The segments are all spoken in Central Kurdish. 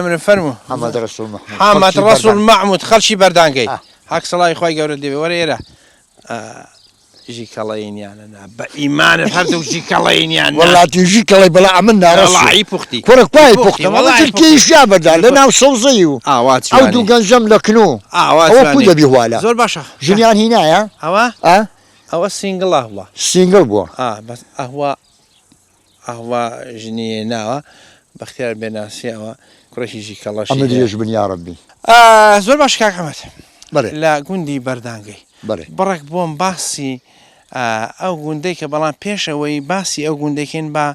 نەمرن فەرموو. حەمەد ڕەسوڵ مەحمود حەمەد ڕەسوڵ مەحمود خەڵکی بەردانگەی. هاک سڵاوی خوای گەورەت لێبێ وەرە ئێرە ژیکەڵەیینیانە نا بە ئیمانت هەردووک ژیکەڵەیینیان نا. وەڵا تو ژیکەڵەی بەڵا ئەمن ناڕەسوڵ. وەڵا پوختی. کوڕە کوای پوختم ئەوە ترکیش یا بەردان لە ناو سەوزەی و ئەو دوو گەنجەم لە کنۆ ئەوە کو دەبی هوالا. زۆر باشە. ژنیان هینایە؟ ئەوە ئەوە سینگڵە هوا. سینگڵ بووە. ئا بەس ئەهوا ئەهوا ژنی ناوە بەختیار بێناسی ئەوە کوڕێکی ژیکەڵەشی ئەمە درێژ بن یاڕەبی. زۆر باش کاک حەمەد. بەڵێ. لە گوندی بەردانگەی. بەڵێ. بڕێک بۆم باسی ئەو گوندەی کە بەڵام پێش ئەوەی باسی ئەو گوندەکەین با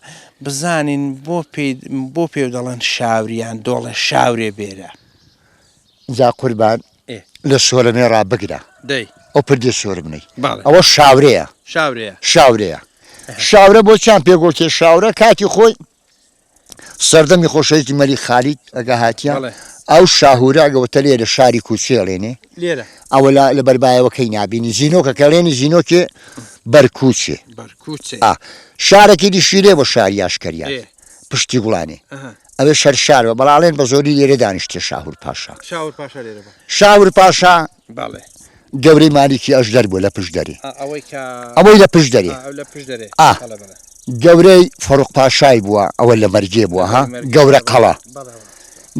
بزانین بۆ پێی بۆ پێو دەڵێن شاوریان دۆڵێ شاورێ بێرە. جا قوربان لە سۆرەمێ ڕا بگرە دەی ئەو پردێ سۆرمنەی بەڵێ ئەوە شاورەیە شاورەیە شاورەیە شاورە بۆ چیان پێگۆتێ شاورە کاتی خۆی سەردەمی خۆشەویستی مەلیک خالید ئەگە هاتیە بەڵێ. ئەو شاهورە ئەگە وتە لێرە شاری کوچێڵێنێ لێرە ئەوە لە لە بەربایەوەکەی نابینی زینۆکە کەڵێنی زینۆکێ بەرکوچێ بەرکوچێ ئا شارێکی دیشی لێ بۆ شاری یاشکەریان ئێ. پشتی گوڵانێ ئەها. ئەوێ شەر شارە بەڵاڵێن بە زۆری لێرە دانیشتێ شاهور پاشا شاور پاشا لێرە بوو شاور پاشا بەڵێ گەورەی مالیکی ئەژدەر بووە لە پشت دەرێ ئا ئەوەی کە ئەوەی لە پشت دەرێ ئا ئەو لە پشت دەرێ ئا بەڵێ بەڵێ گەورەی فەڕوخ پاشای بووە ئەوە لە مەرگێ بووە ها مەرگێ گەورە بەڵێ قەڵا بەڵێ بەڵێ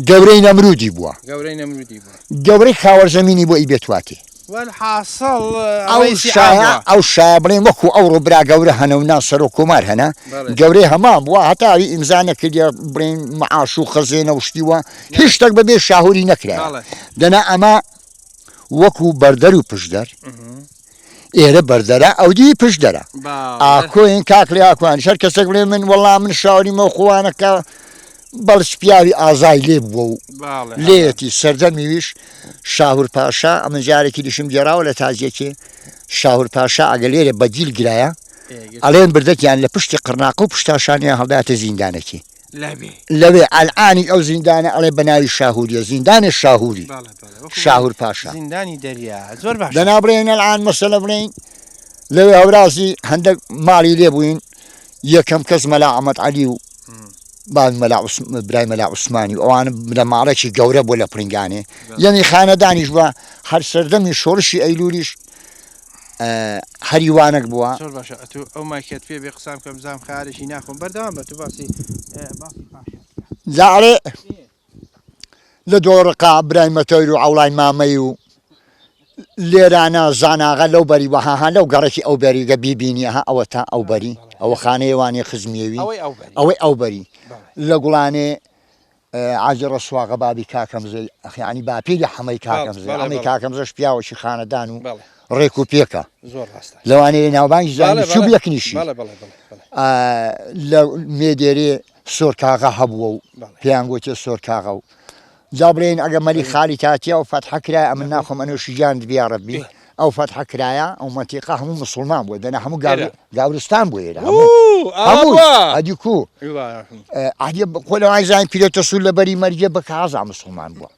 گەورەی نەمرودی بووە گەورەی نەمرودی بووە گەورەی خاوەرزەمینی بۆ ئی بێتواتێ وەلحاسڵ ئەو ڕەئیسی عام شایە بووە. ئەو شایە بڵێن وەکو ئەوڕۆ برا گەورە هەنە و نا سەرۆک کۆمار هەنە بەڵێ. گەورەی هەمان بووە هەتا ئەوی ئیمزا نەکردیە بڵێن معاش و خەزێنە و شتی وا هیچ شتێک بەبێ شاهوری نەکرایە بەڵێ. دەنا ئەمە وەکو بەردەر و پشدەر ئێرە بەردەرە ئەودی پشدەرە بەڵێ. ئاکۆین کاک لێ ئاکۆیان هەر کەسێک بڵێ من وەڵا من شاوریمە خوانەکە بەڵچ پیاوی ئازای لێ بووە و بەڵێ. لێیەتی سەردەمی ویش شاهور پاشا ئەمن جارێکی دیشم گێڕاوە لە تازیەکێ شاهور پاشا ئەگە لێرە بە دیل گرایە ئەڵێن بردەتیان لە پشتی قڕناقە و پشتاشانیان هەڵداتە زیندانەکی لەوێ لەوێ ئەلعانی ئەو زیندانە ئەڵێ بە ناوی شاهوریە زیندانێ شاهوری بەڵێ بەڵێ وەکو شاهور پاشا زیندانی دەریا زۆر باشە دەنا بڵێن ئەلعان مەسەلە بڵێن لەوێ هەورازی هەندێک ماڵی لێ بووین یەکەم کەس مەلا ئەحمەد عەلی و باوی مەلا برای مەلا عوسمانی و ئەوانە بنەماڵەکی گەورە بووە لە پرینگانێ یەنی خانەدانیش بووە هەر سەردەمی شۆڕشی ئەیلولیش هەری وانەک بووە. زۆر باشە ئەتوو ئەو مایکەت پێ بێ قسان بکەم بزانم خەیارێکی ناخۆم بەردەوام بە تو باسی باسی پاشا بکە. جا ئەڵێ لە دۆڕقا برای مەتۆیر و عەوڵای مامەی و لێرانە زاناغە لەو بەری وە ها ها لەو گەڕەکی ئەو بەریگە بیبینی ها ئەوە تا ئەو بەری ئەوە خانەیە وانێ خزمیەوی ئەوەی ئەو بەری ئەوەی ئەو بەری بەڵێ. لە گوڵانێ عاجی ڕەسواغە بابی کاکەمزەی ئەخ یانی باپیری حەمەی بەڵێ کاکەمزەی بەڵێ حەمەی بەڵێ کاکەمزەش پیاوەکی خانەدان و بەڵێ ڕێک و پێکە زۆر ڕاستە لەوانەیە ناوبانگی بەڵێ زانی چوو بەڵێ بێکنیشی بەڵێ بەڵێ بەڵێ بەڵێ لە مێدێرێ سۆرکاغە هەبووە و بەڵێ پێیان گوتێ سۆرکاغە و جا بڵێن ئەگە مەلی خالی تاتیا و فەتحە کرایە ئەمن ناخۆم ئەنۆشی گیانت بی یاڕەبی ئەو فەتحە کرایە ئەو مەنتیقە هەموو مسوڵمان بووە دەنا هەموو ئێرە گاورستان بوو ئێرە هەموو ئوو ئاوا هەموو بووە ئەدی کو ئەدی خۆ لەوای زانین پیرۆتە سوور لە بەری مەرگێ بە کاغەزا مسوڵمان بووە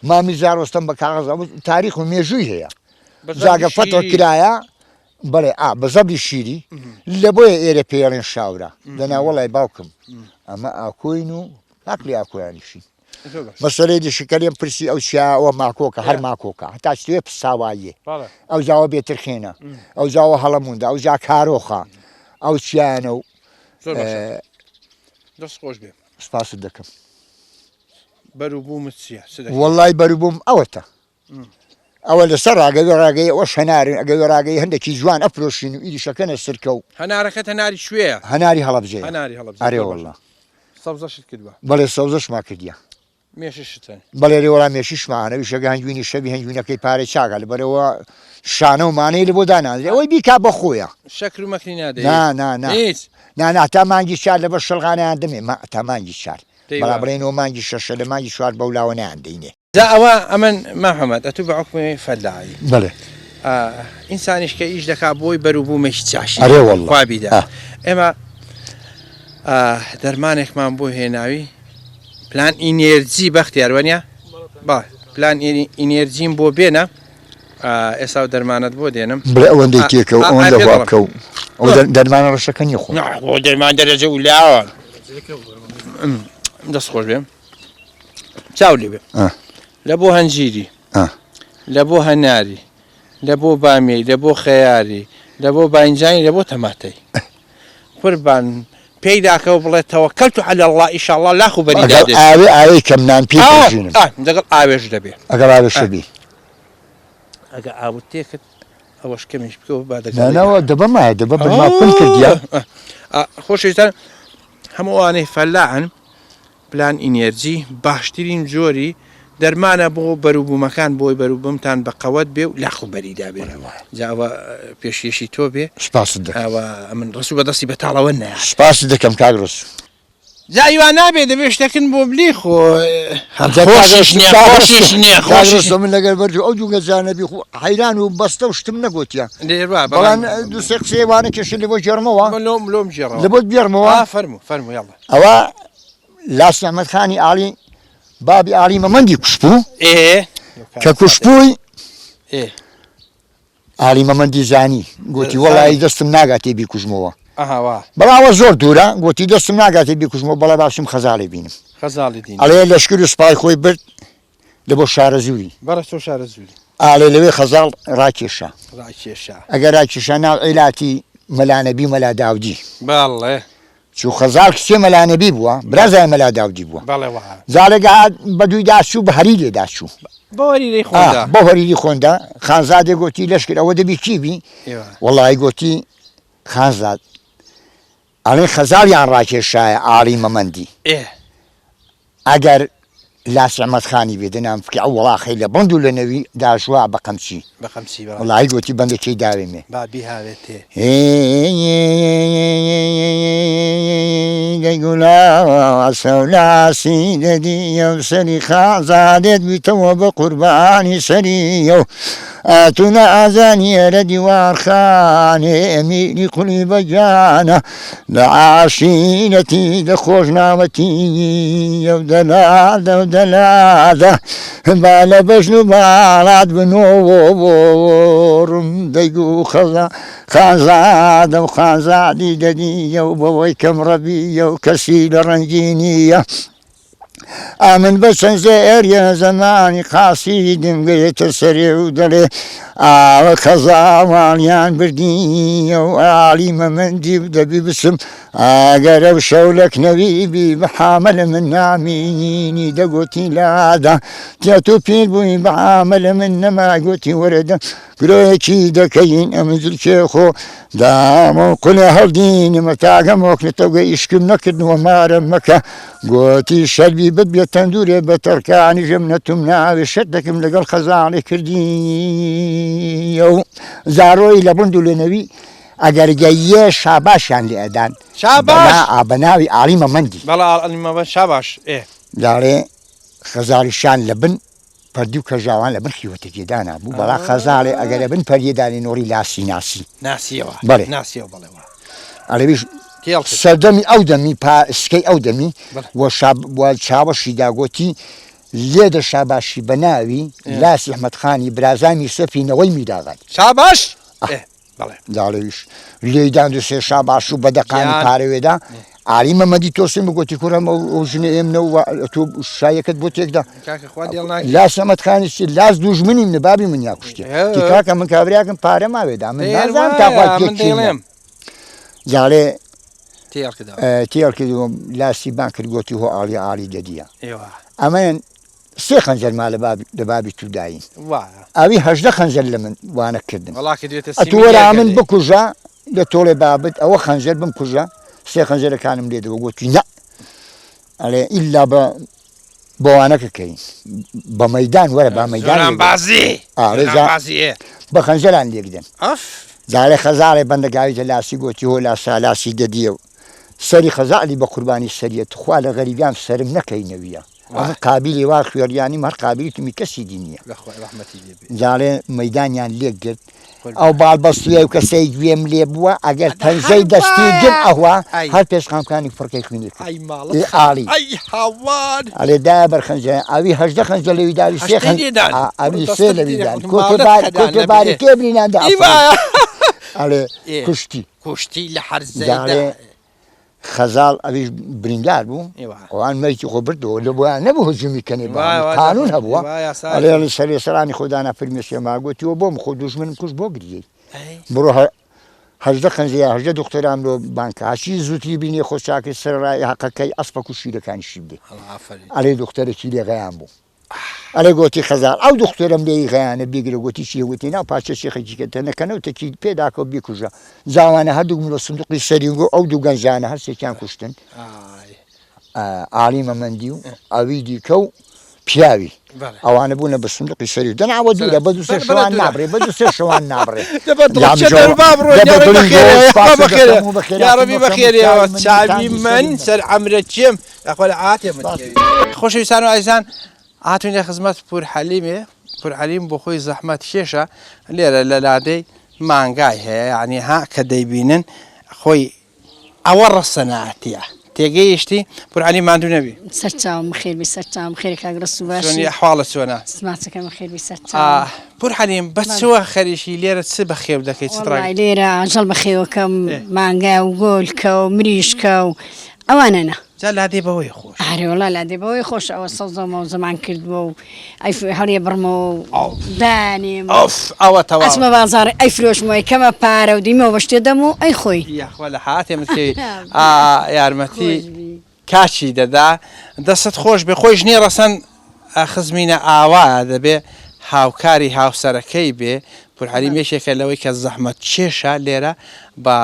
مامی زارۆستەم بە کاغەز ئەو تاریخ و مێژووی هەیە بە زەبری جاگە فەتح شیری کرایە بەڵێ ئا بە زەبری شیری لە بۆیە ئێرە پێڵێن شاورە دەنا وەڵای باوکم ئەمە ئاکۆین و ئەقلی ئاکۆیانیشین مەسەلەی دیشی کە لێم پرسی ئەو چیا ئەوە ماکۆکە هەر ماکۆکە هەتا شتێ پساواییە ئەو جاوە بێترخێنە ئەو جاوە هەڵەموندە ئەو جا کارۆخە ئەو چیانە و دەست خۆش بێ سپاست دەکەم بەروبوومت چییە وەڵای بەروبووم ئەوەتە ئەوە لەسەر ڕاگەوی ڕاگەی ئەوەش هەنارن ئەگەوی ڕاگەی هەندێکی جوان ئەفرۆشین و ئیریشەکەنە سرکە و هەنارەکەت هەناری کوێیە؟ هەناری هەڵەبجەیە. هەناری هەڵەبجە ئەرێ زۆر باشە. وەڵا. سەوزەشت کردوە؟ بەڵێ سەوزەشما کردیە. مێشیشت هەن؟ بەڵێ رێ وەڵا مێشیشما هەن ئەویش ئەگە هەنگوینی شەبی هەنگوینەکەی پارەی چاکە لەبەرئەوە شانە و مانەی لەبۆ دانانرێ ئەوەی بیکا بە خۆیە. شەکر و مەکری نادەی؟ نا نا نا. هیچ؟ نا نا تا مانگی چار لەبەر شەلغانیان دەمێ ما تا مانگی چار. دەی بەڵام وا. بڵێین ئەوە مانگی شەشە لە مانگی چوار بەولاوە نایان دەینێ. جا ئەوە ئەمن ماحمد ئەتوو بە حوکمی فەلاحی بەڵێ. ئینسانیش کە ئیش دەکا بۆی بەروبوومێکی چاشی ئەرێ واللە خوا بیدا ئێمە دەرمانێکمان بۆ هێناوی پلان ئینێرجی بەختیار وەنیە با پلان ئینێرجیم بۆ بێنە ئێستا و دەرمانت بۆ دێنم بڵێ ئەوەندەی تێکە و ئەوەندە وا بکە و ئەو دەرمانە ڕەشەکە نیە خۆ دەرمان دەرەجە و لاوە دەست خۆش بێ. چاو لێ بێ لە بۆ هەنجیری لە بۆ هەناری لە بۆ بامیەی لە بۆ خەیاری لە بۆ باینجانی لە بۆ تەماتەی قوربان پێی داکە و بڵێ تەوەکەلت علی اللە ئیشاڵڵا لاخ و بەری ئەگەڵ دادێت. ئاوێ ئاوێی کەم نان پێی ئا پەرژینم. ئا لەگەڵ ئاوێش دەبێ. ئەگەڵ ئاوێش دەبی. ئەگە ئاوت تێکرد ئەوەش کەمیش بکەوە با دەگەڵی نا نا وا دەبە مایە دەبە بن ما پن کردیە. ئا خۆشەویستان هەموو ئەوانەی فەلاحن پلان ئینێرجی باشترین جۆری دەرمانە بۆ بەروبوومەکان بۆی بەروبوومتان بە قەوەت بێ و لاق و بەری دابێ جا ئەوە پێشکێشی تۆ بێ سپاست دەکەم. ئەوە ئەمن ڕەسوو بە دەستی بەتاڵەوە نایات. سپاست دەکەم کاک ڕەسوو. جا ئی وا نابێ دەبێ شتەکن بۆ بلی خۆ هەر جا کاک خۆشیش ڕەسوو نییە کاک خۆشیش ڕەسوو نییە کاک خۆشیش ڕەسوو من لەگەر بەرجو ئەو دوو گەجانە بی خو حەیران و بەستە و شتم نەگۆتیە دێ وا بەڵام بەڵام دوو سێ قسەی وانە کێشە لەبۆ گێڕمەوە لۆم لۆم گێڕەوە لەبۆت بگێڕمەوە ئا فەرموو فەرموو یاڵڵا. ئەوە لاس نعمەت خانی ئاڵی بابی ئاڵی مەمەندی کوشتبوو ئێ کە کوشتبووی ئێ ئاڵی مەمەندی زانی گوتی وەڵی دەستم ناگاتێ بیکوژمەوە ئەها وا بەڵام ئەوە زۆر دوورە گوتی دەستم ناگاتێ بیکوژمەوە بەڵێ باشم خەزاڵی بینم خەزاڵی دین ئەڵێ لەشکر و سوپای خۆی برد لە بۆ شارەزووری بەڕێ تۆ شارەزووری ئاڵێ لەوێ خەزاڵ ڕاکێشا ڕاکێشا ئەگەر ڕاکێشا ناو عیلاتی مەلانەبی مەلا داودی بەڵێ چوو خەزاڵ کچێ مەلا نەبی بووە برازای مەلا داودی بووە بەڵێ وەها. جارێک هات بە دووی داچوو بە هەری لێ داچوو. بە هەریرەی خۆندا. بە هەریری خۆندا خانزادێ گۆتی لەشکر ئەوە دەبی کی بی؟ ئێوە. وەڵی گۆتی خانزاد ئەڵێ خەزاڵیان ڕاکێشایە ئاڵی مەمەندی. ئێ. ئەگەر لاس ئەحمەد خانی بێ دەنام فکە ئەو وەڵاخەی لە بەند و لە نەوی داژوا بە قەمچی. بە قەمچی بەڵێ. وەڵاهی گۆتی بەندە کێی داوێمێ. با بیهاوێتێ. دەی گوڵاسە و لاسی دەدیە و سەری خانزادێت بیتەوە بە قوربانی سەریە و ئەتوو نازانیە لە دیوار خانێ ئەمیری قولی بە گیانە لە عاشیرەتی دە خۆشناوەتی یەو دەلادە و دەلادە با لە بەژن و باڵات بنۆڕم دەیگو خەزا خانزادە و خانزادی دەدیە و بەوەی کەم ڕەبیە و کەسی لە ڕەنگینیە ئەمن بە چەند زێریە زەمانی قاسیدم گرێتە سەرێ و دەڵێ ئاوە خەزاواڵیان بردیە و ئاڵی مەمەندی و دەبی بچم ئاگەرە و شەولەک نەوی بی بەحامە لە من نامینی دەگوتی لادا تیا تۆ پیر بووی بەعامە لە من نەما گوتی وەرەدە گرۆیەکی دەکەین ئەم جلکێ خۆ دامە و قولە هەڵدینمە تاگەم وەکنەتەوگە ئیشکم نەکردنەوە مارم مەکە گۆتی شەربی ببێ تەندورێ بە تەرکانیژم نەتوم ناوێ شەرتەکم لەگەڵ خەزاڵێ کردی و زارۆی لە بند و لە نەوی ئەگەر گەییە شاباشیان لێ ئەدان شاباش بە ناوی ئاڵی مەمەندی بەڵا ئاڵی مەمەند شاباش ئێ داڵێ خەزاڵیشان لە بن پەردی و کەژاوان لە بن خیوەتەکێ دانابوو بەڵا خەزاڵێ ئەگەر لە بن پەریێ دانی نۆڕی لاسی ناسی ناسیەوە بەڵێ ناسیەوە بەڵێ وا ئەڵێویش تێڵ کرد سەردەمی ئەو دەمی پا سکەی ئەو دەمی بەڵێ. و شاب و چاوەشی داگۆتی لێدە شاباشی بە ناوی لاسی ئەحمەد خانی برازای میرسەفی نەوەی میراغای شاباش ئێ بەڵێ. داڵێویش لێی دان دو سێ شاباش و بە دەقانی گیان. پارە وێدا ئاری مەمەدی تۆسێ بگۆتی کوڕم ئەو ئەو ژنە ئێمنە و تۆ شایەکەت بۆ تێکدا کاکە خوا دێڵ ناکە. لاس ئەحمەد خانی چی لاس دوژمنی منە بابی من یا کوشتێ ئێ. تی کاکە من کابراکم پارە ماوێدا من دەی نازانم تا خوا وایە، من پێ کێنە. دەیڵێم. جاڵێ تێڵ کردەوە. تێڵ کرد و لاسی بان کرد گۆتی هۆ ئاڵی ئاڵی دەدیە ئێوە. ئەمەیان سێ خەنجەر ما لە بابی تو داین. وایە. ئەوی 18 خەنجەر لە من وانە کردن. وەڵا کردوێتە ئەتوو سیمی وەرە من لێگەلێ. بکوژە لە تۆڵێ بابت ئەوە خەنجەر بمکوژە سێ خەنجەرەکانم لێدەوە گۆتی نا ئەڵێ ئیلا بە بۆوانەکە کەین بە مەدان وەرە با مەدان زۆران بازی. ئارێ زۆران جا بازی ئێ. بە خەنجەران لێکدەن. ئەف. جارێ خەزاڵێ بەندەگاویتە لاسی گۆتی هۆ لاسا لاسی دەدیە و سەری خەزاڵی بە قوربانی سەریە تخوا لە غەریبیان سەرم نەکەی نەویە ئەمن قابیلی وا خوێڕیانیم هەر قابیلی کەسی دی نییە. لە خوای ڕەحمەتی لێ بێ. جارێ مەدانیان لێک گرت ئەو باڵ بەستویە و کەسەی گوێم لێ بووە ئەگەر پەنجەی دەستی گرت ئەوە هەر پێشخامکانی فڕکەی خوێنی کرد. ئەی ماڵت ئێ خراپ. ئاڵی. ئەی هاوار. ئەڵێ دایە بەر خەنجەر ئەوی 18 خەنجەر لەوی داوی سێ هەشتەی خەن لێدان. ئا، ئەوی کوڕ سێ دەستت لەوی لێ دان خۆت کۆتێ ماڵت بار خەدان کۆتێ نەبێ. باری کێ برینان دا ئی ئەفڕی. وایە. ئەڵێ ئێ. کوشتی. کوشتی لە حەرزەی جارێ دا. خەزاڵ ئەویش بریندار بوو ئەوان مەیتی خۆ بردەوە لە بۆیان نەبوو هجومی کەنێ قانون هەبووە ئەڵێ سەرێ سەرانی خۆدانا فرمێسێ ماگوتیەوە بۆم خۆ دوژمنم کوش بۆ گریەی بڕۆ 18 خەنجە یا 18 دختران لۆ بانکە هەچی زووتری بینێ خۆ چاکەی سەرڕای هەقەکەی ئەسپەک و شیرەکانیشی بدێ ئەڵێ دختەرێکی لێ غەیان بوو ئەرێ گۆتی خەزاڵ ئەو دختۆرەم لێی غەیانە بیگرە گۆتی چیە گۆتی ناو پارچە شێخێکی کە تەنەکەنەو تەکی پێ داکەو بیکوژە جاوانە هەردووک ملۆ سندوقی سەرینگۆ ئەو دوو گەنجانە هەرسێکیان کوشتن عالی مەمەندی و ئەوی دیکە و پیاوی ئەوانە بوونە بە سندوقی سەری دەناوە دوورە بە دوو سێ شەوان نابڕێ بە دوو سێ شەوان نابڕێ یاڕەبی بەخێرێەوە چاوی من سەر عەمرە چێم یاخوا لە عاتێ من خۆشەویستان و ئازیزان هاتوین لە خزمەت پور حەلیمێ پور حەلیم بۆ خۆی زەحمەت کێشە لێرە لە لادەی مانگای هەیە یعنی ها کە دەیبینن خۆی ئەوە ڕەسەناتیە تێگەیشتی پور عەلی ماندوو نەبی سەرچاوم بەخێر بی سەرچاوم خێرە کاک ڕەسوو باشی چۆنی ئەحواڵت چۆنە سماچەکەم بەخێر بی سەرچاوم پور حەلیم بە چوە خەریکی لێرە چ بەخێو دەکەی چ وەڵای لێرە ئاژەڵ بەخێوەکەم مانگا و گۆلکە و مریشکە و ئەوانە نا. جا لادێ بەوەی خۆشە. ئەرێ وەڵا لادێ بەوەی خۆشە ئەوە سەوزە و مەوزەمان کردووە و ئەی هەڵیە بڕمەوە و دانێم ئۆف ئەوە تەواوە. ئەچمە بازاڕێ ئەی فرۆشمەوە ئەی کەمە پارە و دیمەوە بە شتێ دەم و ئەی خۆی. یاخوا لە حاتێ من کەوی ئا یارمەتی کاکی دەدا دەستت خۆش بێ خۆی ژنی ڕەسەن خزمینە ئاوا دەبێ هاوکاری هاوسەرەکەی بێ پورحەلیم یەکێکە لەوەی کە زەحمەت کێشە لێرە بە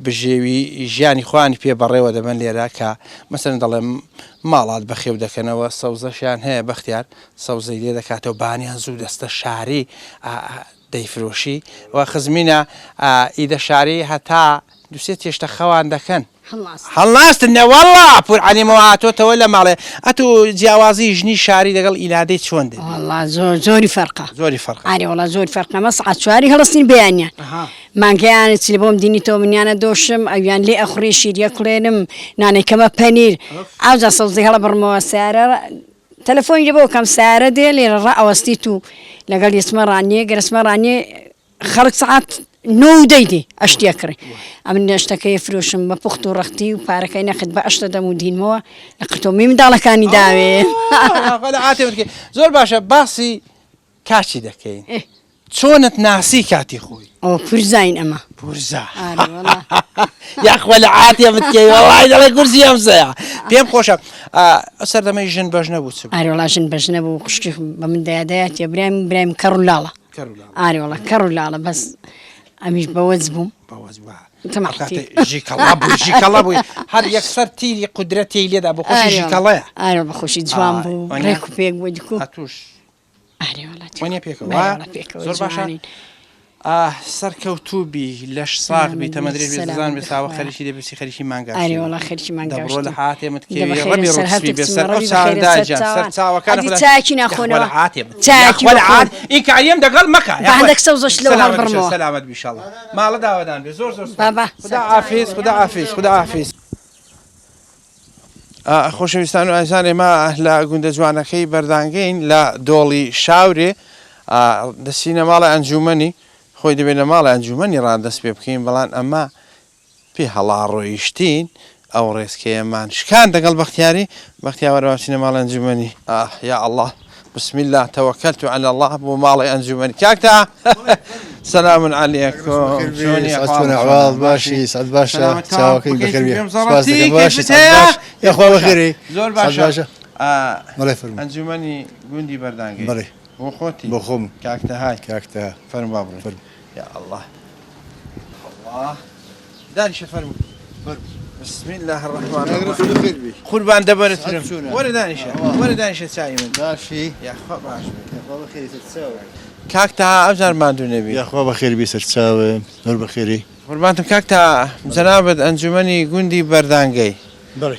بژێوی ژیانی خۆیانی پێ بەڕێوە دەبەن لێرە کە مەسەلەن دەڵێم ماڵات بەخێو دەکەنەوە سەوزەشیان هەیە بەختیار سەوزەی لێ دەکاتەوە بانیان زوو دەستە شاری دەیفرۆشی و خزمینە ئیدە شاری هەتا دوسێ تێشتە خەوان دەکەن. هەڵناستن نەوەڵا پور عەلیمەوە هاتۆتەوە لە ماڵێ ئەتو جیاوازی ژنی شاری لەگەڵ ئیلادەی چۆن دەبی؟ وەڵا زۆر زۆری فەرقە. زۆری فەرقە. ئارێ وەڵا زۆر فەرقە مە سەعات چواری هەڵستین بەیانیان مانگەیان چ بۆم دینیتەوە منیانە دۆشم ئەویان لێ ئەخوڕی شیریە کوڵێنم نانێکەمە پەنیر ئەوجا سەوزەی هەڵەبڕمەوە سەیارە تەلەفۆنی لە بۆ کەم سەیارە دێ لێرە ڕائەوەستیت و لەگەڵ یەچمە ڕانیە گەرەچمە ڕانیە خەڵک سەعات نۆ و دەی دێ ئەشتی ئەکڕێ ئەمن ئەشتەکەی فرۆشم بە پوخت و ڕەختی و پارەکەی نەخت بە ئەشتە دەم و دینمەوە لە قرتۆمی منداڵەکانی داوێ زۆر باشە باسی کاچی دەکەین چۆنت ناسی کاتی خۆی ئەوە پورزاین ئەمە پورزا یاخوا لە عاتێ بتکەی وەڵای دەڵێ کورسی ئەمسەیە پێم خۆشە سەردەمەی ژن بەش نەبوو چ ئارێ وەڵا ژن بەش نەبوو خوشکی بە من دایادایەتیە برایم برایم کەڕ و لاڵە ئارێ وەڵا کەڕ و لاڵە بەس ئەمیش بەوەج بووم بەوەج بووە ژیکەڵە بووی ژیکەڵە بووی هەر یەکسەر تیری قودرەتی لێدا بۆ خۆشی ژیکەڵەیە ئارێ بە خۆشی جوان بوو ڕێک و پێک بوو دیکو ئەتوش ئارێ وەڵا وەنیە پێکەوە زۆر باشە ئاه سەرکەوتوو بی لەش ساغ بی تەمەن درێژ بی ززان بێ ساوە خەریکی دەبی بچی خەریکی مانگا ئارێ وەڵا خەریکی مانگا دەبڕۆ لە حاتێ مت کەوی ڕەبی ڕووسپی بێ سەر ئەو چاوە داجان سەر چاوەکان ئەدی چاکی ناخۆنەوە چاکی وەلعات ئی کاریم دەگەڵ مەکە بە هەندێک سەوزەش لەو هەڵبڕمەوە سەلامەت بی ئیشاڵڵا ماڵە داوەدان بێ زۆر زۆر بابا خودا حافیز خودا حافیز خودا حافیز. خۆشەویستان و ئازیزان ئێمە لە گوندە جوانەکەی بەردانگەین لە دۆڵی شاورێ دەچینە ماڵە ئەنجومەنی خۆی دەبێت لە ماڵە ئەنجومەنی ڕا دەست پێ بکەین بەڵام ئەمە پێ هەڵا ڕۆیشتین ئەو ڕێزکەیەمان شکان دەگەڵ بەختیاری بەختیار وەرە با بچینە ماڵی ئەنجومەنی ئاه یا اللە بسم اللە توکلت علی اللە بۆ ماڵی ئەنجومەنی کاک تا سلام علیکم چۆنی چۆن ئەحواڵ باشی سعد باشە سلامەت چاوەکەی بەخێر بێ پێم سپاس زەڕەتی دەکەم باشی کەیفت سعد هەیە باش یاخوا بەخێری زۆر سعد باشە باشە بەڵێ فەرموو ئەنجومەنی گوندی بەردانگەی بەڵێ بۆ خۆتی بۆ خۆم کاک تەهای کاک تەها فەرموو با بڕۆین فەرموو یا اللە اللە دانیشە فەرموو بسم الله الرحمن الرحیم قوربان دەبەرت وەرە دانیشە وەرە دانیشە چای من باشی یاخوا باش کاک تەها ئەوجار ماندوو نەبی یاخوا بەخێر بی سەرچاوم زۆر بەخێری قوربانتم کاک تەها جەنابت ئەنجومەنی گوندی بەردانگەی بەڵێ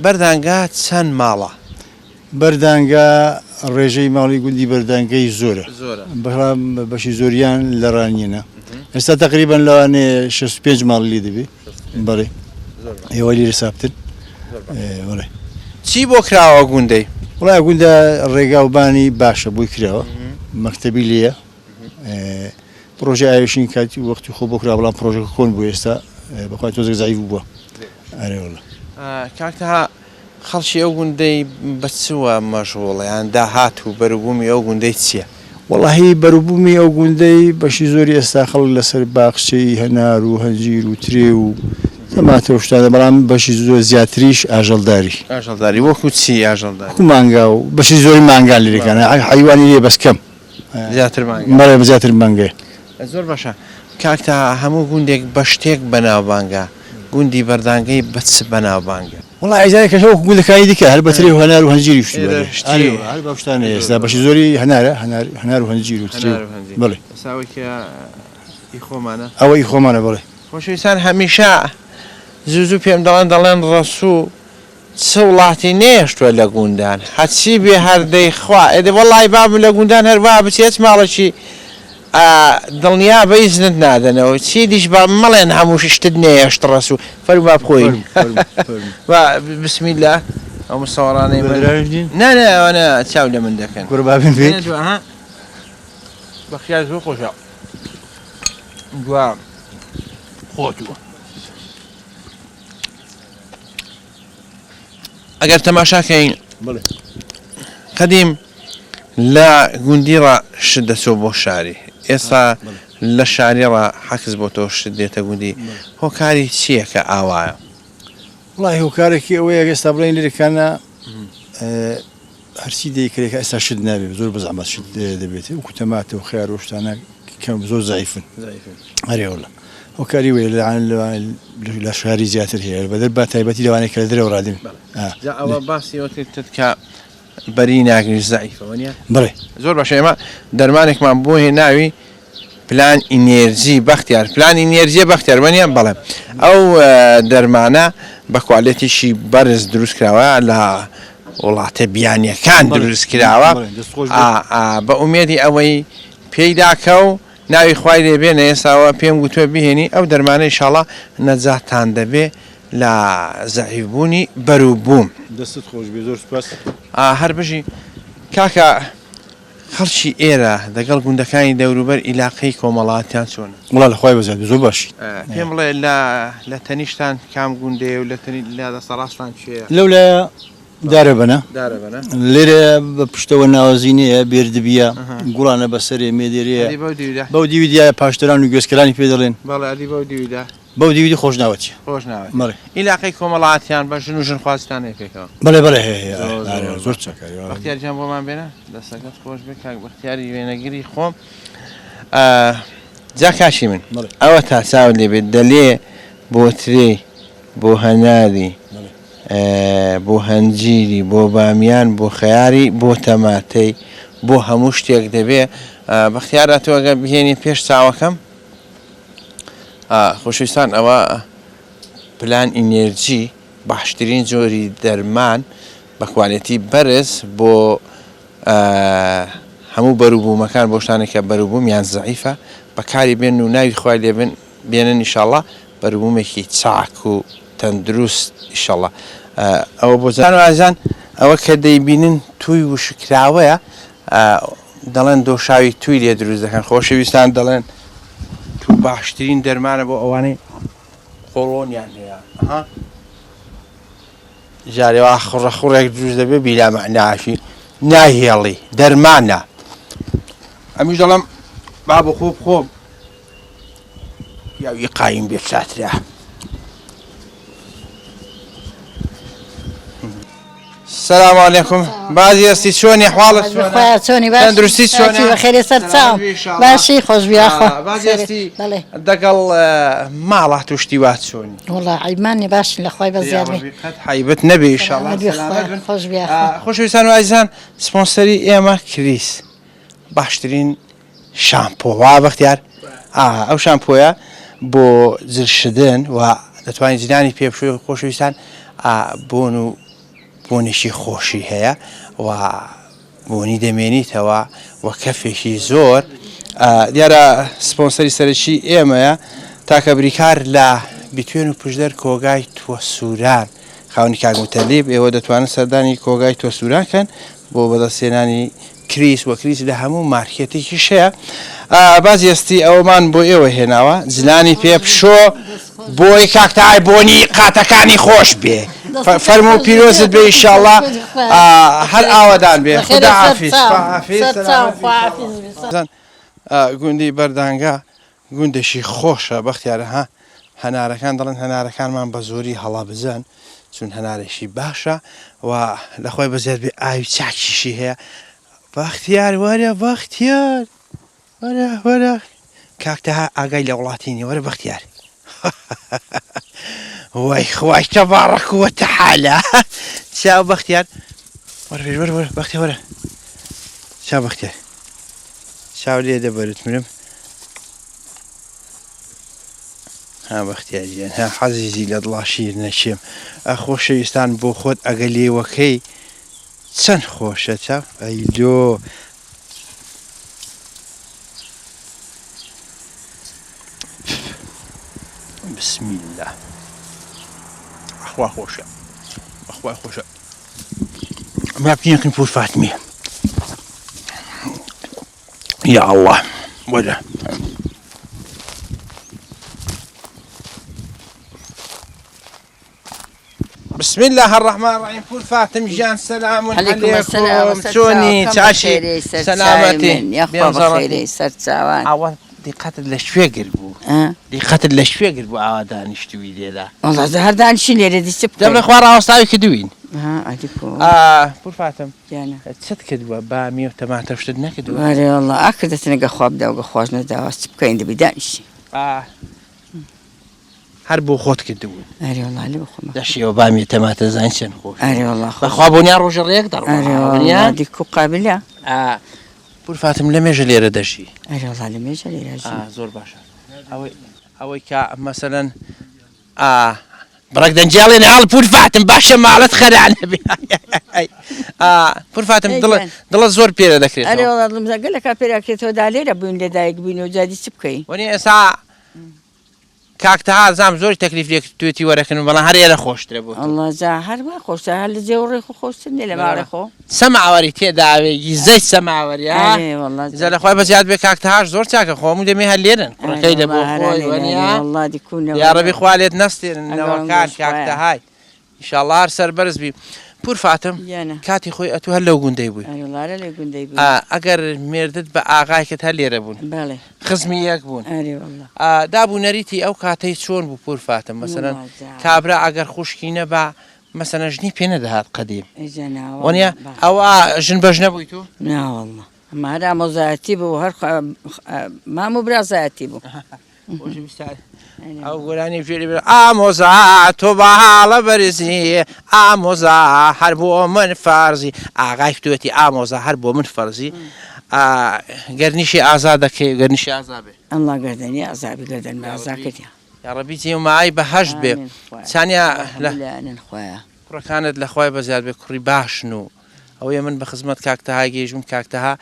بەردانگە چەند ماڵە؟ بەردانگە، ڕێژەی ماڵی گوندی بەردانگەی زۆرە، بەڵام بەشی زۆریان لە ڕانیەنە. ئێستا تەقریبەن لەوانەیە 65 ماڵی لێ دەبێ. بەڵێ ئێوە لێرە سابتن. بەڵێ. چی بۆ کراوە گوندەی؟ وەڵا گوندە ڕێگا و بانی باشە بۆی کراوە، مەکتەبی لێیە، پڕۆژەی ئاوێشین کاتی وەختی خۆ بۆ کرا، بەڵام پڕۆژەکە کۆن بوو ئێستا بەخوای تۆزێک زەعیف بووە. ئەرێ وەڵا. کاک تەها خەڵکی ئەو گوندەی بە چوە مەشغوڵە یان داهات و بەروبوومی ئەو گوندەی چیە؟ وەڵاهی بەروبوومی ئەو گوندەی بەشی زۆری ئێستا خەڵک لەسەر باخچەی هەنار و هەنجیر و ترێ و تەماتە و شتانە بەڵام بەشی زۆر زیاتریش ئاژەڵداری. ئاژەڵداری وەکو چی ئاژەڵداری؟ وەکو مانگا و بەشی زۆری مانگان لێرەکانە حەیوانی لێ بەس کەم. زیاتر مانگا. بەڵێ زیاتر مانگایە. زۆر باشە کاک تەها هەموو گوندێک بە شتێک بەناوبانگە گوندی بەردانگەی بە چ بەناوبانگە؟ وەڵا ئەیزانێ کەش وەکو گوندەکانی دیکە هەر بە ترێ و هەنار و هەنجیری شتی وایە. ئەرێ هەر بەو شتانەیە ئێستا بەشی زۆری هەنارە هەنار هەنار و هەنجیر و ترێ و بەڵێ. ئێستا ئەوەی کە ئی خۆمانە. ئەوە ئی خۆمانە بەڵێ. خۆشەویستان هەمیشە زوو زوو پێم دەڵێن دەڵێن ڕەسوو چ وڵاتی نەیەشتوە لە گوندان هەرچی بێ هەر دەیخوا ئێ دە وەڵای بابم لە گوندان هەر وا بچێ هەچ ماڵێکی ئا دڵنیا بە ئیزنت نادەنەوە چی دیش با مەڵێن هەموو شتت نەیەشت ڕەسوو فەرموو با بخۆین با بسم اللە ئەو مسەوەڕانەی من نا نا ئەوانە چاو لە من دەکەن کورە بابم بێ بەخیار زۆر خۆشە دوا خۆتووە. ئەگەر تەماشا کەین قەدیم لە گوندی ڕا شت دەچۆ بۆ شاری ئێستا لە شاری ڕا حەکس بۆ تۆ شت دێتە گوندی هۆکاری چییە کە ئاوایە؟ وڵی هۆکارێکی ئەوەیە ئێستا بڵێن لێرەکانە هەرچی دەیکرێت کە ئێستا شت نابێت زۆر بەزەحمەت شت دەبێت وەکو تەماتە و خیار و شتانە کەم زۆر زەعیفن ئەرێ وەڵا هۆکاری وەیە لە شاری زیاتر هەیە بەدەر بە تایبەتی لەوانەیە کە لە دەرەوە ڕادێن جا ئەوە باسی ئەوە کرد کە بەری ناگریش زەعیفە وەنیە؟ بەڵێ زۆر باشە ئێمە دەرمانێکمان بۆ هێناوی پلان ئینێرجی بەختیار پلان ئینێرجیە بەختیار وەنیە بەڵێ ئەو دەرمانە بە کوالێتیشی بەرز دروست کراوە لە وڵاتە بیانیەکان دروست کراوە بە ئومێدی ئەوەی پێی داکە و ناوی خوای لێ بێنە ئێساوە پێم گوتووە بهێنی ئەو دەرمانە ئیشاڵا نەجاتتان دەبێ لە زەعیف بوونی بەروبووم. دەستت خۆش بێ زۆر سوپاس. هەر بژی کاکە. خەڵکی ئێرە دەگەڵ گوندەکانی دەوروبەر ئیلاقەی کۆمەڵاتیان چۆنە؟ وەڵا لە خوای بەزیاد بێ زۆر باشین. پێم بڵێ لە لە تەنیشتان کام گوندەیە و لە تەنی لە دەستە ڕاستان کوێیە؟ لەو لایە دارەبەنە. دارەبەنە. لێرە بە پشتەوە ناوەزینەیە، بێردبییە، گوڵانە بەسەرێ، مێدێرەیە. ئەدی بەو دیودا؟ بەو دیوی دیایە پاشتران و گوێزکەرانی پێ دەڵێن. بەڵێ ئەدی بەو دیویدا؟ بەو دیوی دی خۆشناوەتیە. خۆشناوەتیە. بەڵێ. ئیلاقەی کۆمەڵاتیان بە ژن و ژنخوازتان هەیە پێکەوە؟ بەڵێ بەڵێ هەیە هەیە ئارێ ئارێ زۆر چاکە. بەختیار گیان بۆمان بێنە دەستەکەت خۆش بێ کاک بەختیاری وێنەگری خۆم. جا کاکی من ئەوە تا چاوت لێ بێت دەلێ بۆ ترێی بۆ هەناری بۆ هەنجیری بۆ بامیان بۆ خەیاری بۆ تەماتەی بۆ هەموو شتێک دەبێ بەختیارە تۆ ئەگەر بهێنی پێش چاوەکەم خۆشەویستان ئەوە پلان ئینێرجی باشترین جۆری دەرمان بە کوالێتی بەرز بۆ هەموو بەروبوومەکان بۆ شتانێک کە بەروبوومیان زەعیفە بەکاری بێن و ناوی خوای لێ بن بێنن ئیشاڵا بەروبوومێکی چاک و تەندروست ئیشەڵا ئەوە بۆ جان ئازیزان ئەوە کە دەیبینن توی وشکراوەیە دەڵێن دۆشاوی توی لێ دروست دەکەن خۆشەویستان دەڵێن تو باشترین دەرمانە بۆ ئەوانەی قۆڵۆنیان هەیە ئەها جارێ وا خوڕە خوڕێک دروست دەبێ بیلا مەعناشی ناهێڵی دەرمانە ئەمیش دەڵێم با بخۆ بخۆم پیاوی قایم بێ چاترە. سلام علیکم بازی هەستی چۆنی حواڵت خوایە چۆنی باش تەندروستی چۆنە بەخێرێ سەر چاو باشی خۆش بی یاخوا بازی هەستی دەگەڵ ماڵات و شتی وا چۆنی وەڵا عەیبمان نیە باشین لە خوای بەزیاد بێ قەت حەیبت نەبێ ئیشاڵڵا سەلامەت بن خۆش بی یاخوا خۆشەویستان و ئازیزان سپۆنسەری ئێمە کریس باشترین شامپۆ وا بەختیار ئا ئەو شامپۆیە بۆ جل شدن و دەتوانین جلانی پێ بشۆی خۆشەویستان بۆن و بۆنێکی خۆشی هەیە و بۆنی دەمێنیتەوە و کەفێکی زۆر دیارە سپۆنسەری سەرەکی ئێمەیە تاکە بریکار لە بیتوێن و پشدەر کۆگای تووە سووران خاونی کاک متەلیب ئێوە دەتوانن سەردانی کۆگای تۆ سووران کەن بۆ بەدەستهێنانی کریس وە کریس لە هەموو مارکێتێکیش هەیە باجی ئەستی ئەوەمان بۆ ئێوە هێناوە جلانی پێ بشۆ. بۆی کاک تەهای بۆنی قاتەکانی خۆش بێ فەرموو پیرۆزت بێ ئیشاڵڵا هەر ئاوەدان بێ خودا حافیز گوندی بەردانگە گوندێکی خۆشە بەختیارە ها هەنارەکان دەڵێن هەنارەکانمان بە زۆری هەڵەبجەن چون هەنارێکی باشە و لەخۆی بەزیاد بێ ئاوی چاکیشی هەیە بەختیار وەرە بەختیار وەرە وەرە کاک تەها ئاگای لە وڵاتی نیە وەرە بەختیار وای خوای تەباڕەک وە تەحالا چاو بەختیار وەرە پێش وەرە وەرە بەختیار وەرە چاو بەختیار چاو لێ دەبەرت مرم ها بەختیار گیان ها حەزیزی لە دڵا شیر نەچێم ئەخۆشەویستان بۆ خۆت ئەگە لێوەکەی چەند خۆشە چاو ئەی لۆ بسم اللە ئەخوا خۆشە ئەخوا خۆشە ما بچینەکەین پور فاتمی یا الله وەرە بسم الله الرحمن الرحیم پور فاتم گیان سلام علیکم السلام علیکم چۆنی چاشی سەلامەتی یاخوا بەخێرێی سەرچاوان. ئاوا دیقەتت لە کوێ گرت بوو دیقەتت لە کوێ گرت بوو ئاوا دانیشتووی لێرە؟ وەڵا جا هەر دانیشین لێرە دی چ بکەین؟ دەبرێ خوا ڕاوەستاوی کردووین. ها ئەدی کو. پور فاتم گیانە. چت کردووە بامیە و تەماتە و شتت نەکردووە؟ ئەرێ وەڵا ئاکردەتنە گە خوا بدا و گە خواش نەداوە چ بکەین دەبی دانیشین. هەر بۆ خۆت کردبوو. ئەرێ وەڵا لە بۆ خۆم. دەشیەوە بامیە تەماتە زانی چەند خۆش. ئەرێ وەڵا خۆش. بەخوا بۆنیان ڕۆژە ڕێک دەڕوا. ئەرێ وەڵا دی کو قابلە. پور فاتم لە مێژە لێرە دەژی. ئەرێ وەڵا لە مێژە لێرە ژیم. زۆر باشە ئەوەی ئەوەی کە مەسەلەن ئا بڕەک دەنجێڵێ ناڵ پور فاتم باشە ماڵت خەرانە بێ پور فاتم دڵ دڵە زۆر پێرە دەکرێت. ئەرێ وەڵا دڵم گەلەکا پێراکرێتەوە دا لێرە بووین لە دایک بووین و جا دی چ بکەین. وەنی ئێستا کاک تەها زام زۆری تەکلیف لێ کردوێتی وەرەکن بەڵام هەر ئێرە خۆشترە بۆ تۆ. وەڵا جا هەر وا خۆشترە هەر لە جێ و ڕێ خۆ خۆشتر نیە لە ماڵێ خۆ. سەماوەری تێداوێ گیزەی سەماوەری ها. ئەرێ وەڵا جا لە خوای بەزیاد بێ کاک تەهاش زۆر چاکە خۆ هەموو دەمێ هەر لێرەن کوڕەکەی لە بۆ خۆی وەنیە وەڵا دی کوو نەوە یاڕەبی خوا لێت نەستێنن نەوەکان کاک تەهای. ئیشاڵا هەر سەربەرز بی. پور فاتم گیانە. کاتی خۆی ئەتوو هەر لەو گوندەی بووی. ئەرێ وەڵا هەر لەو گوندەی بووین. ئەگەر مێردت بە ئاغای کرد هەر لێرە بوون. بەڵێ. خزمی یەک بوون. ئەرێ وەڵا. داب و نەریتی ئەو کاتەی چۆن بوو پور فاتم مەسەلەن وەڵا جا. کابرا ئەگەر خوشکی نەبا مەسەلەن ژنی پێ نەدەهات قەدیم. ئەی جا نا وەڵا. وەنیە ئەوە ژن بە ژنە بووی توو؟ نا وەڵا. ئەمە هەر ئامۆزایەتی بوو هەر مام و برازایەتی بوو. ئەو گۆرانی فێری بێ ئامۆزا تۆ باڵە بەرزی ئامۆزا هەر بۆ من فەرزی ئاغای کتوێتی ئامۆزا هەر بۆ من فەرزی گەرنیشی ئازا دەکەی گەرنیشی ئازا بێ ئەڵڵا گەردەنی ئازابی گەردەن ئازا کردی یاڕەبی جێ مای بەهەشت بێ چانیا لە لایەنن خوایە کوڕەکانت لە خوای بەزیاد بێ کوڕی باشن و ئەوەیە من بە خزمەت کاک تەها گەیشتم کاک تەها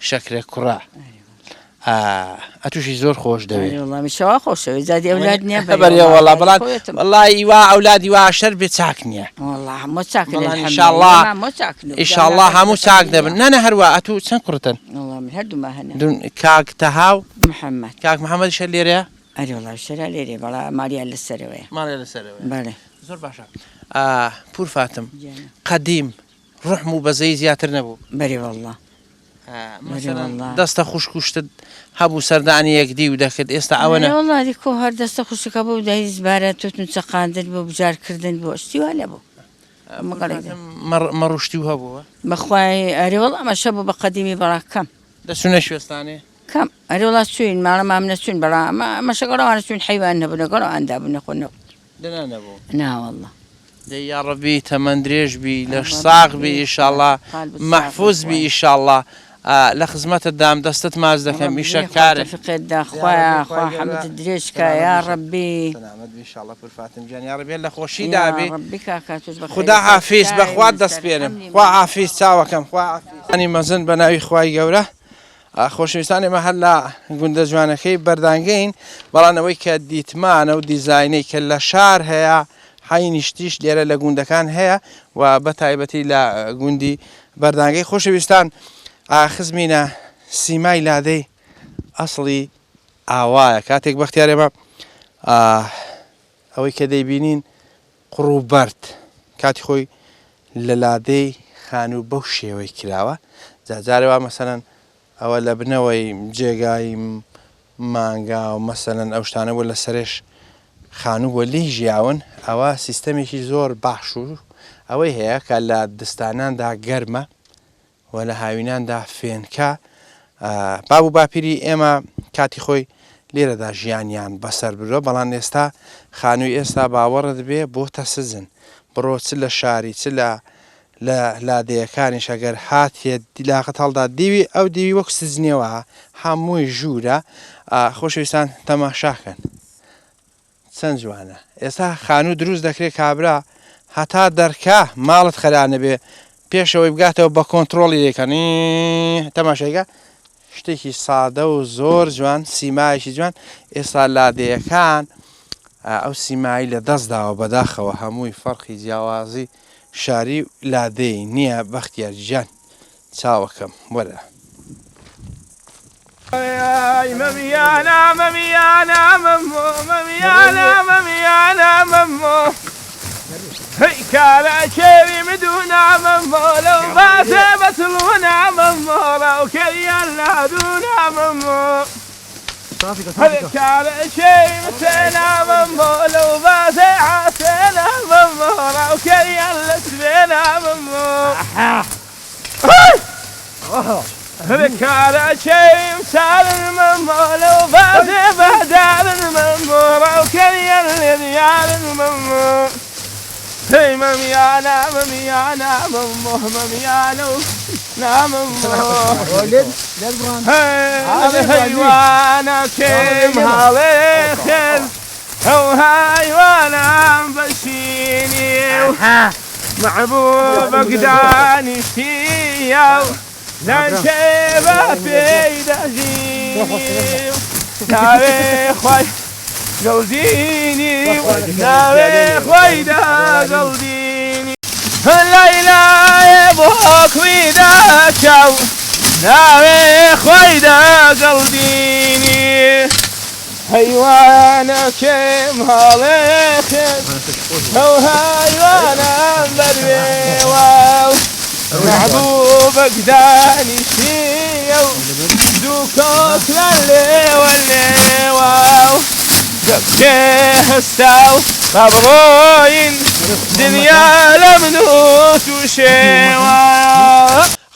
شەکرە کوڕە ئەتوشی زۆر خۆش دەوێ وەڵامی شەوا خۆشەوێ جادی ئەولاد نییە بەرێ وەڵا بەڵام وەڵی وا ئەولادی وا شەر بێ چاک نییە وەڵا هەموو چاک ئینشاءاللە ئینشاءاللە هەموو چاک دەبن نانە هەروە ئەتوو چەند کوڕتن هەردوو هەنە کاک تەها و محەممەد کاک محەممەد شەر لێرەیە ئەرێ وەڵا شەرا لێرێ بەڵا ماریان لەسەرەوەیە ماڵیان لەسەرەوەیە بەڵێ زۆر باشە پور فاتم قەدیم ڕوحم و بەزەیی زیاتر نەبوو؟ بەرێ واللە. مەسەلەن دەستە خوشک و شتت هەبوو سەردانی یەکدی و دەکرد ئێستا ئەوە نە. وەڵا دی کۆ هەر دەستە خوشک هەبوو دەیست بارە توتن چەقاندن بۆ بجار کردن بۆ شتی وا نەبوو. مەڕ و شتی و هەبووە؟ بەخوای ئەرێ وەڵا ئەمەش هەبوو بە قەدیمی بەڵا کەم. دەچوونە کوێستانێ؟ کەم ئەرێ وەڵا چووین ماڵە مام نەچووین بەڵا ئەمە ئەمەشە گەڵەوانە چووین حەیوان نەبوو لەگەڵ ئەوان دابوو نەخۆ نەبوو. دەنا نەبوو؟ نا واللە. دەی یاڕەبی تەمەن درێژ بی لەش ساغ بی ئیشاڵا مەحفوز بی ئیشاڵا لە خزمەتت دام دەستت ماچ دەکەم ئیشە کارێ خوایە خوا حەمدت درێژ کا یاڕەبی. سەلامەت بی ئیشاڵا پور فاتم گیان یاڕەبی هەر لە خۆشی دابی خودا حافیز بەخوات دەسپێرم خوا حافیز چاوەکەم خوا حافیز. مەزن بەناوی خوای گەورە خۆشەویستان ئێمە هەر لە گوندە جوانەکەی بەردانگەین، بەڵام ئەوەی کە دیتمانە و دیزاینەی کە لە شار هەیە حەی نیشتیش لێرە لە گوندەکان هەیە و بە تایبەتی لە گوندی بەردانگەی. خۆشەویستان خزمینە سیمای لادەی ئەسڵی ئاوایە کاتێک بەختیار ئێمە. ئەوەی کە دەیبینین قوڕ و بەرد کاتی خۆی لە لادێی خانوو بەو شێوەی کراوە جا جارێ وا مەسەلەن ئەوە لە بنەوەی جێگای مانگا و مەسەلەن ئەو شتانە بووە لە سەرێش خانوو بووە لێی ژیاون ئەوە سیستەمێکی زۆر باش و ئەوەی هەیە کە لە دستاناندا گەرمە و لە هاویناندا فێنکە. باب و باپیری ئێمە کاتی خۆی لێرەدا ژیانیان بەسەر بردوە، بەڵام ئێستا خانووی ئێستا باوەڕت بێ بۆتە سجن، بڕۆ چ لە شاری چ لە لە لادێیەکانیش ئەگەر هاتیە لاقت هەڵدا دیوی ئەو دیوی وەک سجنێ وایە هەمووی ژوورە، خۆشەویستان تەماشاکەن. چەند جوانە ئێستا خانوو دروست دەکرێ کابرا هەتا دەرکا ماڵت خەرا نەبێ پێشەوەی بگاتەوە بە کۆنتترۆڵی دەکەن تەماشایگە شتێکی سادە و زۆر جوان سیمایەکی جوان ئێستا لادێیەکان ئەو سیمایی لە دەست داوە بەداخەوە هەمووی فەرقی جیاوازی شاری و لادێی نییە بەختیار گیان چاوەکەم وەرە.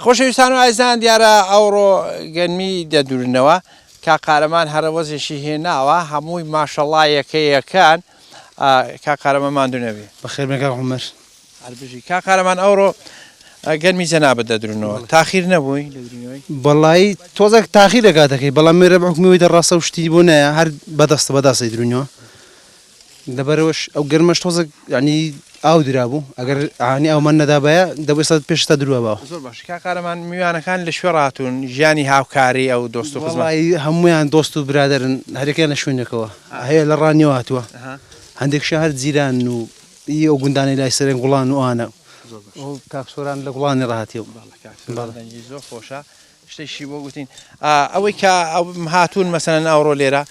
خۆشەویستان و ئازیزان دیارە ئەوڕۆ گەنمی دەدورنەوە کاک قارەمان هەرەوەزێکی هێناوە هەمووی ماشەڵا یەکە یەکان کاک قارەمان ماندوو نەبی. بەخێر بێن کاک عومەر. هەر بژی کاک قارەمان ئەوڕۆ گەرمی جەنابت دەدرونەوە تاخیر نەبووی لە درونەوەی؟ وەڵایی تۆزێک تاخیر دەکاتەکەی بەڵام مێرە بە حوکمی ئەوەی دەڕاستە و شتی بۆ نایە هەر بەدەستە بەدەست دەیدرونەوە لەبەرئەوەش ئەو گەرمەش تۆزێک یانی ئاو درابوو ئەگەر عنی ئاومان نەدابایە دەبوو ئێستا پێش ئێستا درواباوە. زۆر باشە کاک قارەمان میوانەکان لە کوێ ڕاهاتوون ژیانی هاوکاری ئەو دۆست و خزمە؟ وەڵایی هەموویان دۆست و برادەرن هەریەکەیان لە شوێنێکەوە هەیە لە ڕانیەوە هاتووە هەندێکشیان هەر جیرانن و ئی ئەو گوندانەی لای سەرێن گوڵان و ئەوانە و کاک سۆران لە گوڵانی ڕاهاتیە و. بەڵێ کاک سۆران دەنگی زۆر خۆشە. شتێکی بۆ گوتین ئەوەی کە هاتوون مەسەلەن ئەوڕۆ لێرە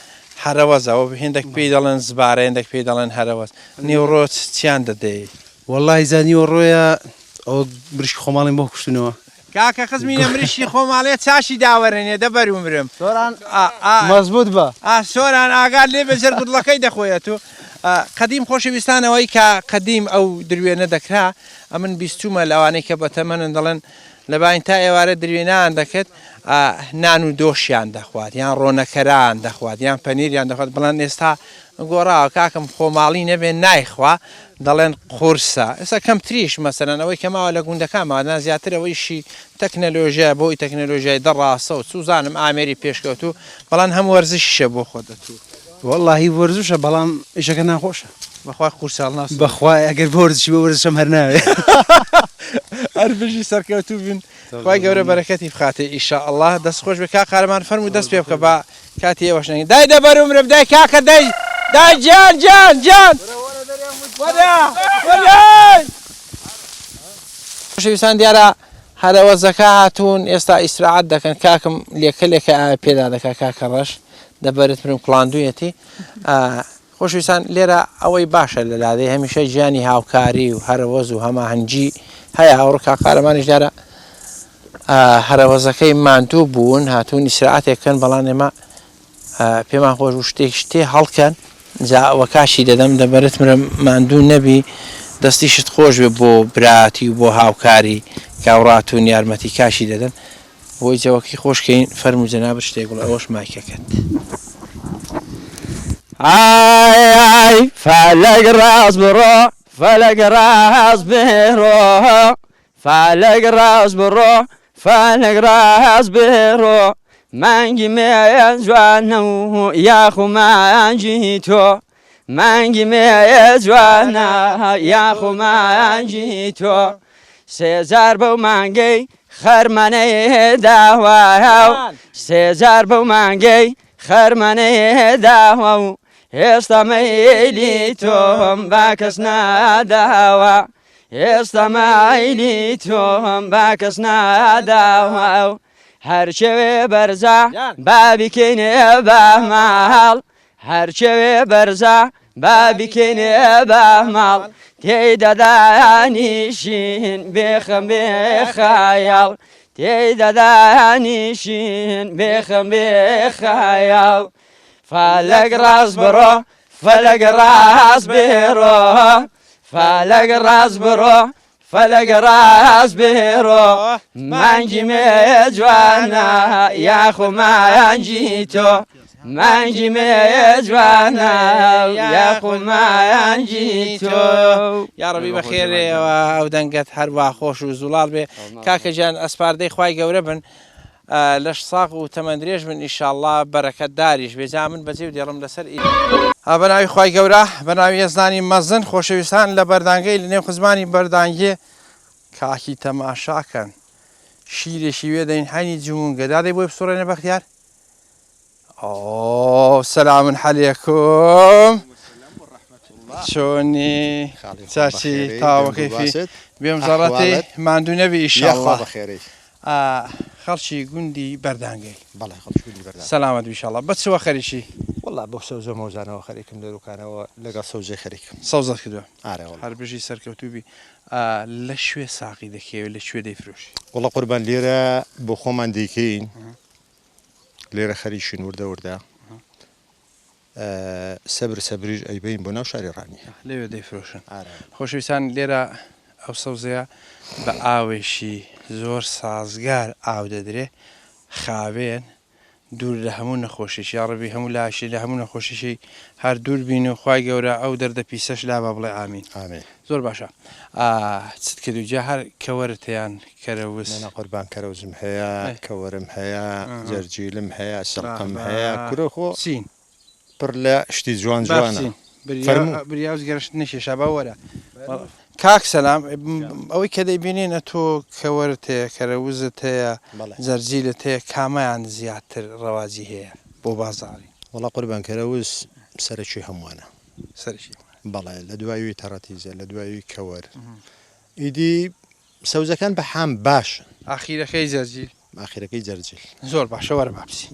هەرەوەزە و هێندێک پێی دەڵێن زبارە هێندێک پێی دەڵێن هەرەوەز نیوەڕۆ چیان دەدەی؟ وەڵاهی جا نیوەڕۆیە ئەوە مریشکی خۆماڵیم بۆ کوشتنەوە. کاکە خزمینە مریشکی خۆماڵێ چاشی داوەرەنێ دە بەرو مرم. سۆران مەزبوت بە. ئا سۆران ئاگات لێ بێ جەرگودڵەکەی دەخۆیە تو قەدیم خۆشەویستان ئەوەی کە قەدیم ئەو دروێنە دەکرا ئەمن بیستومە لەوانەی کە بەتەمەنن دەڵێن لە باین تا ئێوارە دروێنەیان دەکرد، نان و دۆشیان دەخوارد، یان ڕۆنەکەران دەخوارد، یان پەنیریان دەخوارد، بەڵام ئێستا گۆڕاوە، کاکم خۆماڵی نەبێ نایخوا، دەڵێن قورسە، ئێستا کەمتریش مەسەلەن ئەوەی کە ماوە لە گوندەکان ماوە، نا زیاتر ئەوەیشی تەکنەلۆژیایە، بەهۆی تەکنەلۆژیای دەڕاسە و چوزانم ئامێری پێشکەوتوو، بەڵام هەم وەرزشیشە بۆ خۆت دەتوو. وەڵاهی وەرزشە بەڵام ئیشەکە ناخۆشە. بەخوا قورسە هەڵناستم. بەخوا ئەگەر بۆ وەرزشی بۆ وەرزشم هەر ناوێ. هەر بژی سەرکەوتوو بن خوای گەورە بەرەکەتی بخاتێ ئیشاڵڵا دەست خۆش بێ کاک قارەمان فەرموو دەست پێ بکە با کاتی ئێوەش نەگرین دای دەبەرم مرم دای کاکە دای دای گیان گیان گیان وەرە وەرە خۆشەویستان دیارە هەرەوەزەکە هاتوون ئێستا ئیسراعەت دەکەن کاکم لێکە لێکە ئاوێ پێدا دەکا کاکە ڕەش دەبەرت مرم کوڵاندوویەتی. خۆشەویستان لێرە ئەوەی باشە لە لادێ هەمیشە گیانی هاوکاری و هەرەوەز و هەماهەنگی هەیە ئەوڕۆ کاک قارەمانیش دیارە هەرەوەزەکەی ماندوو بوون هاتوون ئیسراعەتێک بکەن بەڵام ئێمە پێمان خۆش بوو شتێک شتێ هەڵکەن جا وەکاشی دەدەم دەبەرت مرم ماندوو نەبی دەستیشت خۆش بێ بۆ براتی و بۆ هاوکاری کاوڕاتون یارمەتی کاشی دەدەن بۆی جەوەکەی خۆش کەین فەرموو جەنابت شتێک بڵێ ئەوەش مایکەکەت. ئای ئای فەلەک ڕاست بڕۆ فەلەک ڕاست بڕۆ فەلەک ڕاست بڕۆ فەلەک ڕاست بڕۆ مانگی مێ جوانە و یاخو مانگی تۆ مانگی مێ جوانە یاخو مانگی تۆ سێ جار بەو مانگەی خەرمانەی داوە سێ جار بەو مانگەی خەرمانەی داوە و هێشتا مەیلی تۆم با کەس ناداوە هێشتا مەیلی تۆم با کەس ناداوە و هەر شەوێ بەرزە با بیکەینێ بە ماڵ هەر کێوێ بەرزە با بیکەینێ بە ماڵ تێیدا دانیشین بێ خەم بێ خەیاڵ تێیدا دانیشین بێ خەم بێ خەیاڵ فەلەک ڕاست بڕۆ فەلەک ڕاست بڕۆ فەلەک ڕاست بڕۆ فەلەک ڕاست بڕۆ مانگی مێ جوانە یاخۆ مانگی تۆ مانگی مێ جوانە یاخۆ مانگی تۆ. یاڕەبی بەخێرێەوە ئەو دەنگەت هەروا خۆش و زوڵاڵ بێ کاکە گیان ئەسپاردەی خوای گەورە بن لەش ساغ و تەمەن درێژ بن ئیشاڵڵا بەرەکەت داریش بێ جا من بەجێو دێڵم لەسەر ئی. بەناوی خوای گەورە بەناوی یەزدانی مەزن خۆشەویستان لە بەردانگەی لە نێو خزمانی بەردانگێ کاکی تەماشاکەن شیرێکی وێ دەین حەینی جمونگە دادەی بۆی بسوڕێنە بەختیار ئۆ سەلامن حەلێکم چۆنی چاچی تاوەکەیفی بێم زەڕەتی ماندوو نەبی ئیشاڵڵا خەڵکی گوندی بەردانگەی. بەڵێ خەڵکی گوندی بەردانگەی. سەلامەت بی ئیشاڵڵا. بە چوە خەریکی؟ وەڵا بۆ سەوزە مەوزانەوە خەریکم لەروکانەوە لەگەڵ سەوزەی خەریکم. سەوزەت کردوە؟ ئارێ وەڵا. هەر بژی سەرکەوتوو بی. لە کوێ ساقی دەکەی و لە کوێ دەیفرۆشی؟ وەڵا قوربان لێرە بۆ خۆمان دەیکەین لێرە خەریکین وردە وردە سەبر سەبریش ئەیبەین بۆ ناو شاری ڕانیە. لەوێ دەیفرۆشن. ئارە. خۆشەویستان لێرە ئەو سەوزەیە بە ئاوێکی زۆر سازگار ئاو دەدرێ خاوێن دوور لە هەموو نەخۆشیی یاڕەبی هەموو لاشی لە هەموو نەخۆشیی هەر دوور بین و خوای گەورە ئەو دەردە پیسەش لابا بڵێ ئامین. ئامین. زۆر باشە چت کردو جا هەر کەوەرت هەیان کەرەوز؟ نانا قوربان کەرەوزم هەیە کەوەرم هەیە جەرجیلم هەیە سڵقم هەیە کورە خۆ چین؟ پڕ لە شتی جوان با جوانە بچین فەرموو. بریا جگەرەشت نەکێشا با وەرە. کاک سەلام ئەوەی کە دەیبینین ئەتۆ کەوەرت هەیە کەرەوزت هەیە جەرجیلت هەیە کامەیان زیاتر ڕەواجی هەیە بۆ بازاڕی؟ وەڵا قوربان کەرەوز سەرەکی هەمووانە. سەرەکی هەمووانە. بەڵێ لە دوای وی تەڕەتیزە لە دوای وی کەوەر ئیدی سەوزەکان بە حام باشن. ئاخیرەکەی جەرجیل. ئاخیرەکەی جەرجیل. زۆر باشە وەرە با بچین.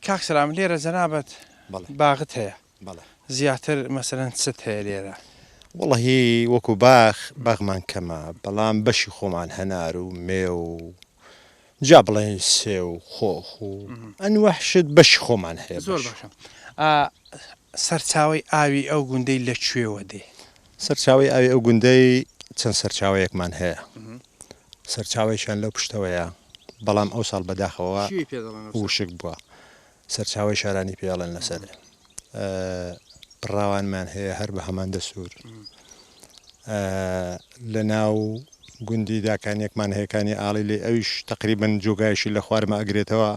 کاک سەلام لێرە جەنابت باغت هەیە زیاتر مەسەلەن چت هەیە لێرە؟ وەڵاهی وەکو باخ باغمان کەمە بەڵام بەشی خۆمان هەنار و مێو و جا بڵێن سێو و خۆخ و ئەنواع شت بەشی خۆمان هەیە زۆر باشە سەرچاوەی ئاوی ئەو گوندەی لە کوێوە دێ؟ سەرچاوەی ئاوی ئەو گوندەی چەند سەرچاوەیەکمان هەیە سەرچاوەیەکیان لەو پشتەوەیە بەڵام ئەو ساڵ بەداخەوە وشک بووە سەرچاوەی شارانی پێ ئەڵێن لەسەر پڕاوانمان هەیە هەر بە هەمان دەسوور لە ناو گوندی داکانێکمان هەیەکانی ئاڵی لێ ئەویش تقریبن جۆگایشی لە خوارمە ئەگرێتەوە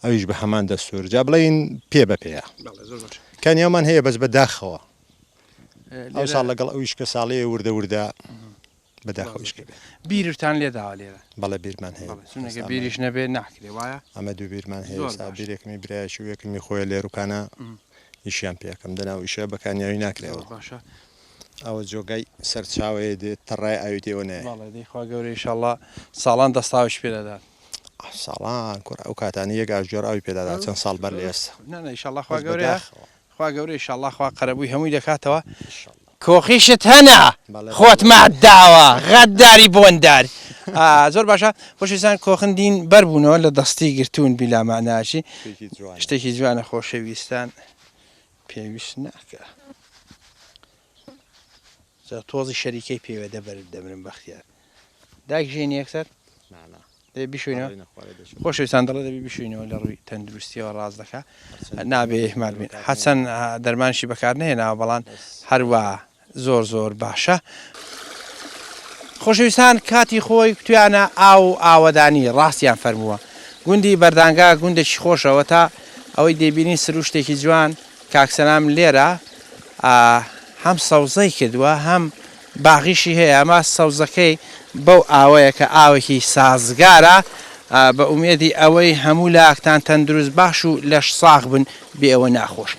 ئەویش بە هەمان دەستور جا بڵین پێ بە پێیە کانیامان هەیە بەس بە داخەوە ئەو ساڵ لەگەڵ ئەویش کە ساڵەیە وردە وردە بەداخەوە ئیش کردێ. بیرتان لێ داوە لێرە؟ بەڵێ بیرمان هەیە. بەڵێ چونکە بیریش نەبێ ناکرێ وایە؟ ئەمە دوو بیرمان هەیە زۆر ئێستا باشە. بیرێکمی برایەکی و یەکمی خۆیە لێروکانە ئیشیان پێ ئەکەم دەنا ئەو ئیشە بە کانیاوی ناکرێ زۆر باشە. ئەوە جۆگای سەرچاوەیە دێ تەڕای ئاوی تێوە نایە. بەڵێ دەی خوا گەورە ئیشەڵا ساڵان دەستاویش پێ دەدات. ساڵان کوڕ ئەو کاتانە یەک ئاژگێڕ ئاوی پێدادا چەند ساڵ بەر لە ئێستا. نا نا ئیشەڵا خوا گەورەیە خوا گەورەیە ئیشەڵا خوا قەرەبووی هەمووی دەکاتەوە. کۆخیشت هەنە خۆت مات داوە غەدداری بۆندار زۆر باشە خۆشەویستان کۆخن دین بەربوونەوە لە دەستی گرتوون بیلا مەعناشی شتێکی جوانە خۆشەویستان پێویست ناکە تۆزی شەریکەی پێوە دەبەرت دەمرم بەختیار داک ژێنی یەکسەر دەبێ بیشۆینەوە خۆشەویستان دەڵێ دەبێ بیشۆینەوە لە ڕووی تەندروستیەوە ڕاست دەکا نابێ ئیهمال بین هەرچەند دەرمانشی بەکار نەهێناوە بەڵام هەروا زۆر زۆر باشە. خۆشەویستان کاتی خۆی کوتویانە ئاو و ئاوەدانی ڕاستیان فەرمووە گوندی بەردانگا گوندێکی خۆشەوە تا ئەوەی دەیبینین سروشتێکی جوان کاک سەلام لێرە هەم سەوزەی کردووە هەم باغیشی هەیە ئەمە سەوزەکەی بەو ئاوەیە کە ئاوێکی سازگارە بە ئومێدی ئەوەی هەموو لاکتان تەندروست باش و لەش ساغ بن بێ ئەوە ناخۆش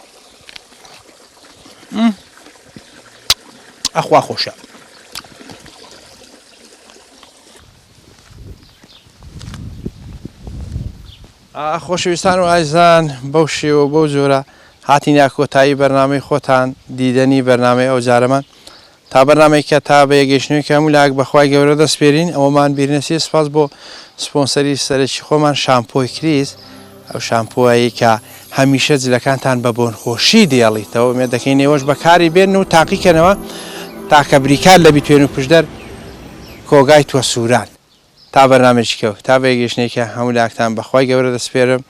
ئەخوا خۆشە. خۆشەویستان و ئازیزان بەو شێوە و بەو جۆرە هاتینە کۆتایی بەرنامەی خۆتان دیدەنی بەرنامەی ئەو جارەمان تا بەرنامەی کە تا بە یەگەیشتنەوەی کە هەموو لاک بەخوای گەورە دەسپێرین ئەوەمان بیر نەچێت سپاس بۆ سپۆنسەری سەرەکی خۆمان شامپۆی کریس ئەو شامپۆیە کە هەمیشە جلەکانتان بە بۆنخۆشی دێڵیتەوە ئومێد دەکەین ئێوەش بەکاری بێن و تاقیکەنەوە تاکە بریکار لە بیتوێن و پشدەر کۆگای تۆ سووران. تا بەرنامەیەکی کە و تا بەیەگەیشتنێکە هەموو لاکتان بە خوای گەورە دەسپێرم.